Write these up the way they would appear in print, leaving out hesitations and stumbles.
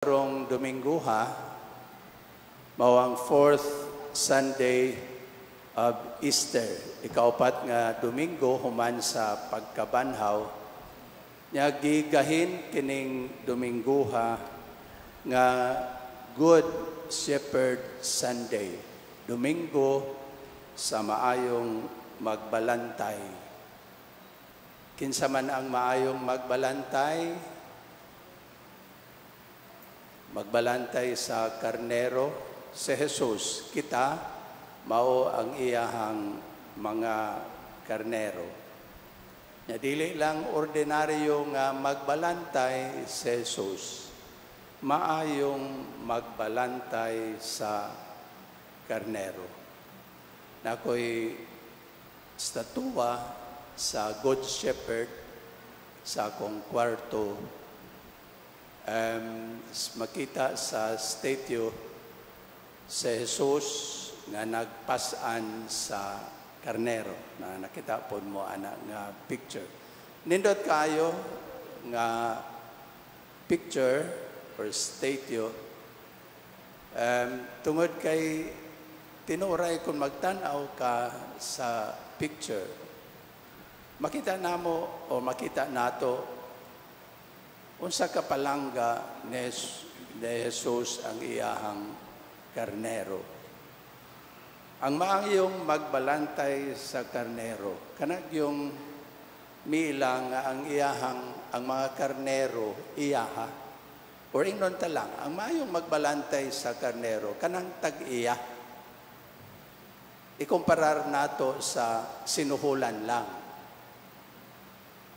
Karong Dominguha, mao ang fourth Sunday of Easter. Ikaupat nga Domingo human sa pagkabanhaw. Nya gigahin kining Dominguha nga Good Shepherd Sunday. Domingo sa maayong magbalantay. Kinsa man ang maayong magbalantay? Magbalantay sa karnero, si Jesus. Kita mao ang iyahang mga karnero. Nya dili lang ordinaryo nga magbalantay si Jesus. Maayong magbalantay sa karnero. Naa ko'y estatua sa Good Shepherd sa akong kwarto. Makita sa statue si Jesus nga nagpas-an sa karnero na nakita pod mo ana nga picture. Nindot kaayo nga picture or statue tungod kay tinuray kung magtan-aw ka sa picture, makita namo o makita nato unsa ka palangga ni Jesus ang iyahang karnero. Ang maayong magbalantay sa karnero, kanang yung miila nga ang iyahang ang mga karnero iyaha. Or ingnon ta lang, ang maayong magbalantay sa karnero kanang tag-iya. Ikumparar nato sa sinuhulan lang.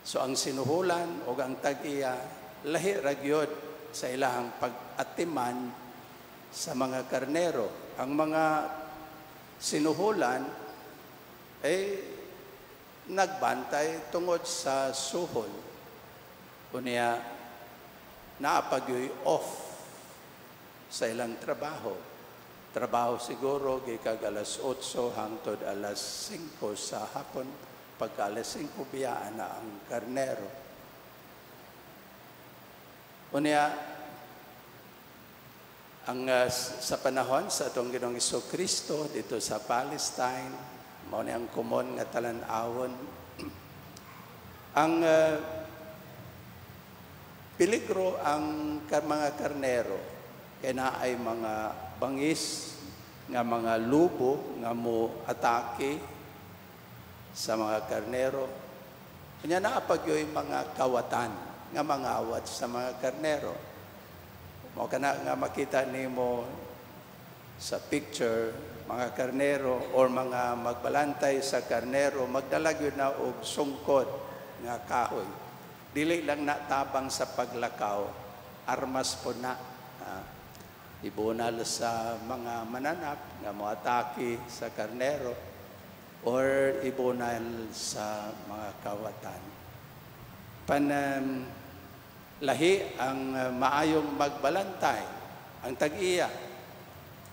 So ang sinuhulan o ang tag-iya lahi ra gyud sa ilahang pag-atiman sa mga karnero. Ang mga sinuhulan ay nagbantay tungod sa suhol. Unya, naa pa gyoy off sa ilang trabaho. Trabaho siguro gikag alas 8 hangtod alas 5 sa hapon. Pagka alas 5, biyaan na ang karnero. Unya, ang sa panahon sa atong Ginoong Kristo dito sa Palestine, mao ni ang common nga talan-awon. Ang peligro ang mga karnero kay naay mga bangis nga mga lubo nga mo atake sa mga karnero. Kanya naa pa gyoy mga kawatan nga mangawat sa mga karnero. Mao kana nga makita nimo sa picture, mga karnero or mga magbalantay sa karnero magdala gyud na og sungkod nga kahoy. Dili lang na tabang sa paglakaw, armas pod na. Ibunal sa mga mananap nga moatake sa karnero or ibunal sa mga kawatan. Pan lahi ang maayong magbalantay, ang tag-iya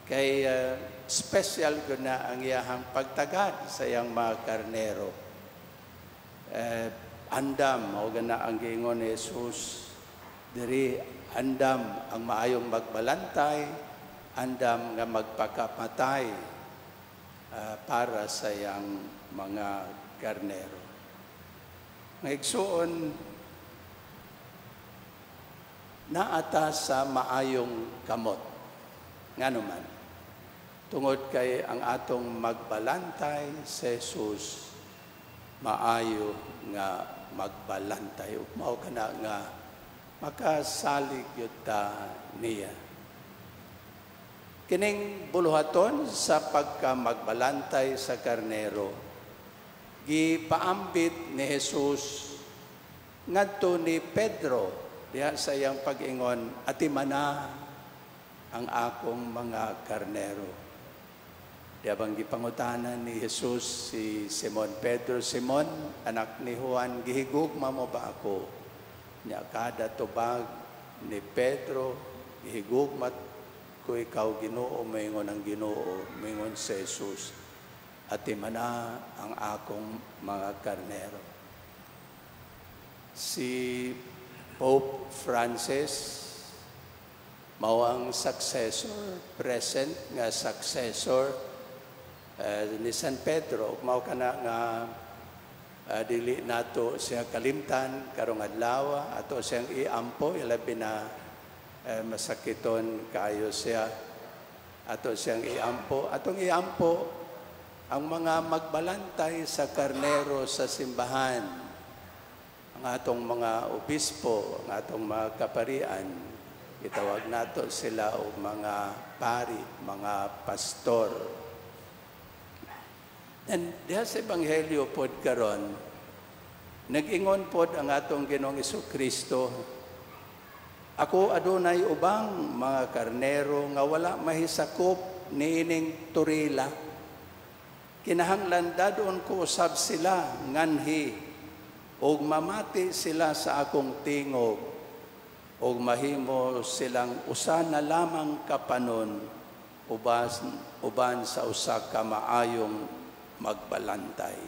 kay special gyud na ang iyahang pagtagad sa iyang mga karnero. Andam mao gana ang giingon ni Jesus diri, andam ang maayong magbalantay, andam nga magpakamatay para sa iyang mga karnero. Mga igsuon, naa ta sa maayong kamot. Ngano man? Tungod kay ang atong magbalantay, si Jesus, maayo nga magbalantay. Ug mao kana nga makasalig gyud ta niya. Kining buluhaton sa pagka magbalantay sa karnero, gipaambit ni Jesus ngadto ni Pedro diha sa iyang pag-ingon, "Atimana ang akong mga karnero." Diha bang gipangutana ni Jesus si Simon Pedro, "Simon, anak ni Juan, gihigugma mo ba ako?" Nya kada tubag ni Pedro, "Gihigugma ko ikaw, Ginoo." Moingon ang Ginoo, moingon si Jesus, "Atimana ang akong mga karnero." Si Pope Francis Mao ang successor, present nga successor ni San Pedro. Mao kana nga dili nato siya kalimtan karong adlaw, ato siyang iampo, ilabi na masakiton kaayo siya. Ato siyang iampo, atong iampo ang mga magbalantay sa karnero sa simbahan, ang atong mga obispo, ang atong mga kaparian, itawag nato sila og mga pari, mga pastor. And diha sa Ebanghelyo pod karon, nag-ingon pod ang atong Ginoong Kristo, "Ako adunay ubang mga karnero nga wala mahisakop niining turila. Kinahanglan dad-on ko usab sila nganhi ug mamati sila sa akong tingog ug mahimo silang usa na lamang kapanon uban sa usa ka maayong magbalantay."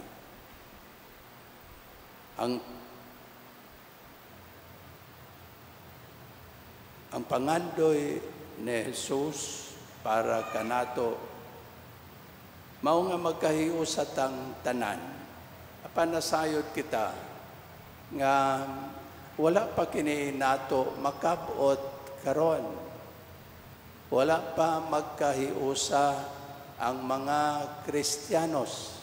Ang pangandoy ni Jesus para kanato mao nga magkahiusa tang tanan. Apan nasayod kita nga wala pa kini nato makabot karon. Wala pa magkahiusa ang mga Kristiyanos.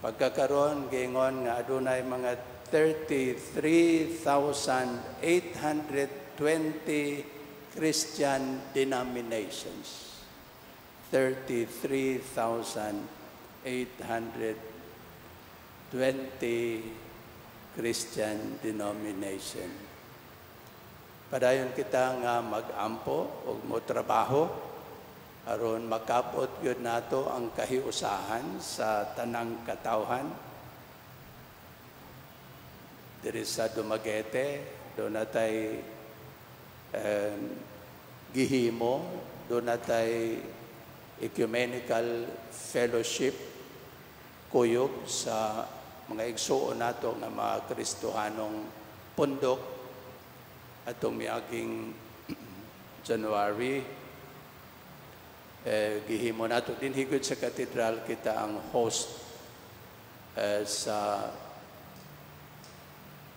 Pagkakaron giingon nga adunay mga 33,820 Christian denominations. 33,820 Christian denomination. Padayon kita nga mag-ampo ug motrabaho aron makabot gyud nato ang kahiusahan sa tanang katawhan. Diri sa Dumaguete, duna tay gihimo, duna tay ecumenical fellowship, kuyog sa mga igsuon nato nga mga Kristohanong pundok atong miaging January. Gihimo nato dinhi gud sa katedral. Kita ang host sa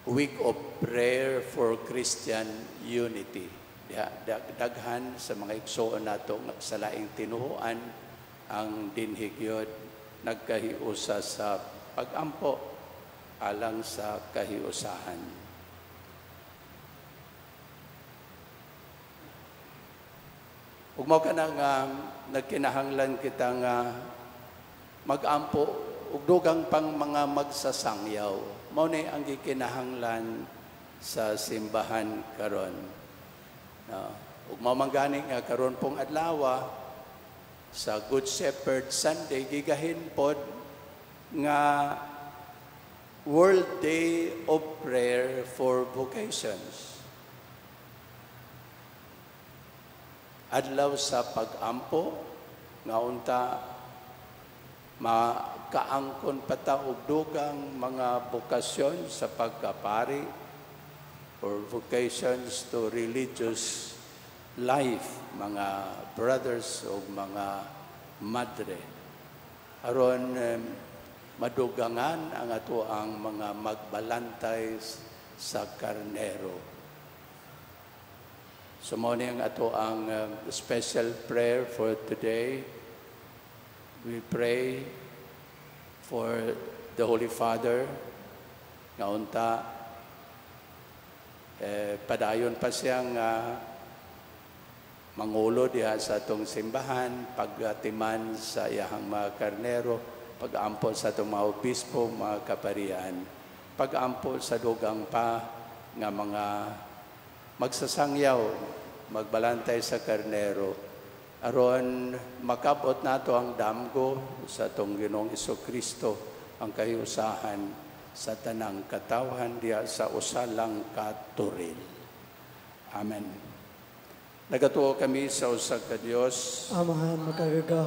Week of Prayer for Christian Unity. Diha, daghan sa mga igsuon nato sa laing tinuhuan ang dinhi gyud nagkahiusa sa pagampo alang sa kahiusahan. Ug mao kana nga nagkinahanglan kita nga magampo ug dugang pang mga magsasangyaw. Mao ni ang gikinahanglan sa simbahan karon. No? Ug mao man gani nga karon pong adlaw sa Good Shepherd Sunday, gigahin pod nga World Day of Prayer for Vocations. Adlaw sa pag-ampo nga unta makaangkon pa ta og dugang mga bokasyon sa pagkapari or vocations to religious life, mga brothers o mga madre. Aron madugangan ang ato ang mga magbalantay sa karnero. So mao ni ang ato ang special prayer for today. We pray for the Holy Father nga unta padayon pa siyang mangulo diha sa atong simbahan, pagatiman sa iyahang mga karnero, pag-ampo sa atong mga obispo, mga kaparian, pag-ampo sa dugang pa nga mga magsasangyaw, magbalantay sa karnero, aron makabot nato ang damgo sa atong Ginoong Kristo, ang kahiusahan sa tanang katawhan diha sa usa lang ka toril. Amen. Nagatuo kami sa usa ka Dios, Amahan makagagahom,